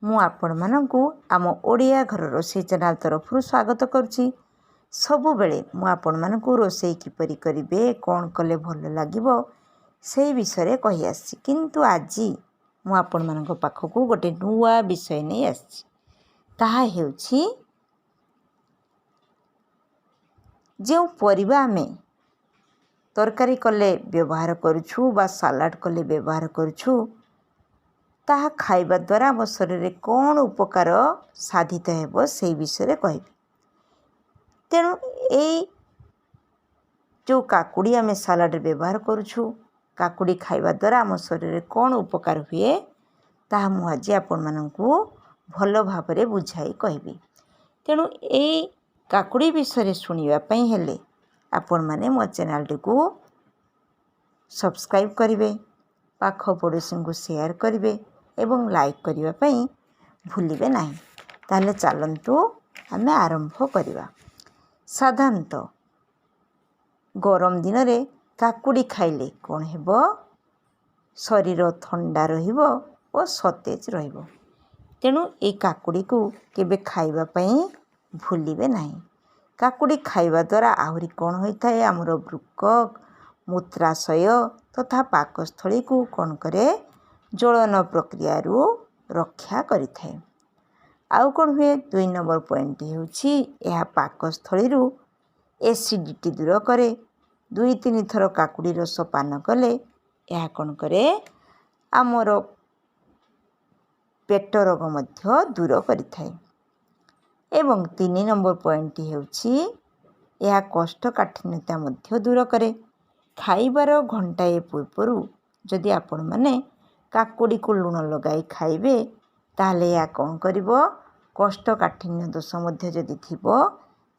ମୁଁ ଆପଣମାନଙ୍କୁ ଆମ ଓଡ଼ିଆ ଘର ରୋଷେଇ ଚ୍ୟାନେଲ୍ ତରଫରୁ ସ୍ୱାଗତ କରୁଛି। ସବୁବେଳେ ମୁଁ ଆପଣମାନଙ୍କୁ ରୋଷେଇ କିପରି କରିବେ, କ'ଣ କଲେ ଭଲ ଲାଗିବ, ସେଇ ବିଷୟରେ କହି ଆସିଛି। କିନ୍ତୁ ଆଜି ମୁଁ ଆପଣମାନଙ୍କ ପାଖକୁ ଗୋଟେ ନୂଆ ବିଷୟ ନେଇ ଆସିଛି। ତାହା ହେଉଛି, ଯେଉଁ ପରିବା ଆମେ ତରକାରୀ କଲେ ବ୍ୟବହାର କରୁଛୁ ବା ସାଲାଡ଼ କଲେ ବ୍ୟବହାର କରୁଛୁ, ତାହା ଖାଇବା ଦ୍ୱାରା ଆମ ଶରୀରରେ କ'ଣ ଉପକାର ସାଧିତ ହେବ, ସେଇ ବିଷୟରେ କହିବି। ତେଣୁ ଏଇ ଯେଉଁ କାକୁଡ଼ି ଆମେ ସାଲାଡ଼ରେ ବ୍ୟବହାର କରୁଛୁ, କାକୁଡ଼ି ଖାଇବା ଦ୍ୱାରା ଆମ ଶରୀରରେ କ'ଣ ଉପକାର ହୁଏ, ତାହା ମୁଁ ଆଜି ଆପଣମାନଙ୍କୁ ଭଲ ଭାବରେ ବୁଝାଇ କହିବି। ତେଣୁ ଏଇ କାକୁଡ଼ି ବିଷୟରେ ଶୁଣିବା ପାଇଁ ହେଲେ ଆପଣମାନେ ମୋ ଚ୍ୟାନେଲ୍ଟିକୁ ସବସ୍କ୍ରାଇବ୍ କରିବେ, ପାଖ ପଡ଼ୋଶୀଙ୍କୁ ସେୟାର କରିବେ ଏବଂ ଲାଇକ୍ କରିବା ପାଇଁ ଭୁଲିବେ ନାହିଁ। ତାହେଲେ ଚାଲନ୍ତୁ ଆମେ ଆରମ୍ଭ କରିବା। ସାଧାରଣତଃ ଗରମ ଦିନରେ କାକୁଡ଼ି ଖାଇଲେ କ'ଣ ହେବ? ଶରୀର ଥଣ୍ଡା ରହିବ ଓ ସତେଜ ରହିବ। ତେଣୁ ଏଇ କାକୁଡ଼ିକୁ କେବେ ଖାଇବା ପାଇଁ ଭୁଲିବେ ନାହିଁ। କାକୁଡ଼ି ଖାଇବା ଦ୍ୱାରା ଆହୁରି କ'ଣ ହୋଇଥାଏ? ଆମର ବୃକକ୍, ମୂତ୍ରାଶୟ ତଥା ପାକସ୍ଥଳୀକୁ କ'ଣ କରେ? ଜ୍ୱଳନ ପ୍ରକ୍ରିୟାରୁ ରକ୍ଷା କରିଥାଏ। ଆଉ କ'ଣ ହୁଏ? 2 ନମ୍ବର ପଏଣ୍ଟଟି ହେଉଛି, ଏହା ପାକସ୍ଥଳୀରୁ ଏସିଡ଼ିଟି ଦୂର କରେ। 2-3 ଥର କାକୁଡ଼ି ରସ ପାନ କଲେ ଏହା କ'ଣ କରେ? ଆମର ପେଟ ରୋଗ ମଧ୍ୟ ଦୂର କରିଥାଏ। ଏବଂ 3 ନମ୍ବର ପଏଣ୍ଟଟି ହେଉଛି, ଏହା କୋଷ୍ଠକାଠିନ୍ୟତା ମଧ୍ୟ ଦୂର କରେ। ଖାଇବାର ଘଣ୍ଟାଏ ପୂର୍ବରୁ ଯଦି ଆପଣମାନେ କାକୁଡ଼ିକୁ ଲୁଣ ଲଗାଇ ଖାଇବେ, ତାହେଲେ ଏହା କ'ଣ କରିବ? କୋଷ୍ଠକାଠିନ୍ୟ ଦୋଷ ମଧ୍ୟ ଯଦି ଥିବ,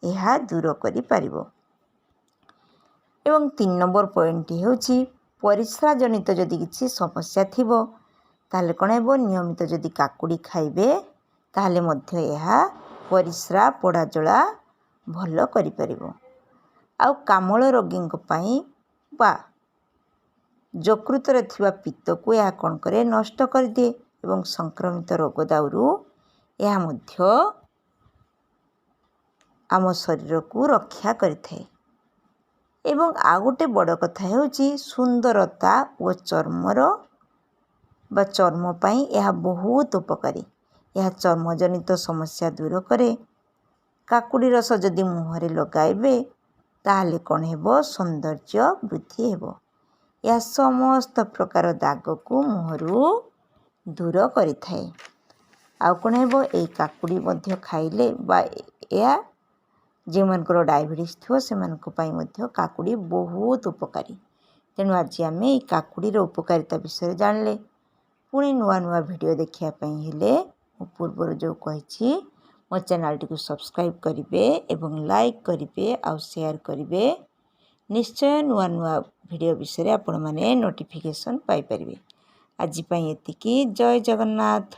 ଏହା ଦୂର କରିପାରିବ। ଏବଂ 3 ନମ୍ବର ପଏଣ୍ଟଟି ହେଉଛି, ପରିସ୍ରା ଜନିତ ଯଦି କିଛି ସମସ୍ୟା ଥିବ, ତାହେଲେ କ'ଣ ହେବ? ନିୟମିତ ଯଦି କାକୁଡ଼ି ଖାଇବେ, ତାହେଲେ ମଧ୍ୟ ଏହା ପରିସ୍ରା ପୋଡ଼ାଜଳା ଭଲ କରିପାରିବ। ଆଉ କାମଳ ରୋଗୀଙ୍କ ପାଇଁ ବା ଯକୃତରେ ଥିବା ପିତ୍ତକୁ ଏହା କ'ଣ କରେ? ନଷ୍ଟ କରିଦିଏ ଏବଂ ସଂକ୍ରମିତ ରୋଗ ଦାଉରୁ ଏହା ମଧ୍ୟ ଆମ ଶରୀରକୁ ରକ୍ଷା କରିଥାଏ। ଏବଂ ଆଉ ଗୋଟେ ବଡ଼ କଥା ହେଉଛି, ସୁନ୍ଦରତା ଓ ଚର୍ମର ବା ଚର୍ମ ପାଇଁ ଏହା ବହୁତ ଉପକାରୀ। ଏହା ଚର୍ମଜନିତ ସମସ୍ୟା ଦୂର କରେ। କାକୁଡ଼ି ରସ ଯଦି ମୁହଁରେ ଲଗାଇବେ, ତାହେଲେ କ'ଣ ହେବ? ସୌନ୍ଦର୍ଯ୍ୟ ବୃଦ୍ଧି ହେବ। ଏହା ସମସ୍ତ ପ୍ରକାର ଦାଗକୁ ମୁହଁରୁ ଦୂର କରିଥାଏ। ଆଉ କ'ଣ ହେବ? ଏଇ କାକୁଡ଼ି ମଧ୍ୟ ଖାଇଲେ ବା ଏହା ଯେଉଁମାନଙ୍କର ଡାଇବେଟିସ୍ ଥିବ, ସେମାନଙ୍କ ପାଇଁ ମଧ୍ୟ କାକୁଡ଼ି ବହୁତ ଉପକାରୀ। ତେଣୁ ଆଜି ଆମେ ଏଇ କାକୁଡ଼ିର ଉପକାରିତା ବିଷୟରେ ଜାଣିଲେ। ପୁଣି ନୂଆ ନୂଆ ଭିଡ଼ିଓ ଦେଖିବା ପାଇଁ ହେଲେ ମୁଁ ପୂର୍ବରୁ ଯେଉଁ କହିଛି, ମୋ ଚ୍ୟାନେଲ୍ଟିକୁ ସବସ୍କ୍ରାଇବ୍ କରିବେ ଏବଂ ଲାଇକ୍ କରିବେ ଆଉ ସେୟାର କରିବେ। ନିଶ୍ଚୟ ନୂଆ ନୂଆ ଭିଡ଼ିଓ ବିଷୟରେ ଆପଣମାନେ ନୋଟିଫିକେସନ୍ ପାଇପାରିବେ। ଆଜି ପାଇଁ ଏତିକି। ଜୟ ଜଗନ୍ନାଥ।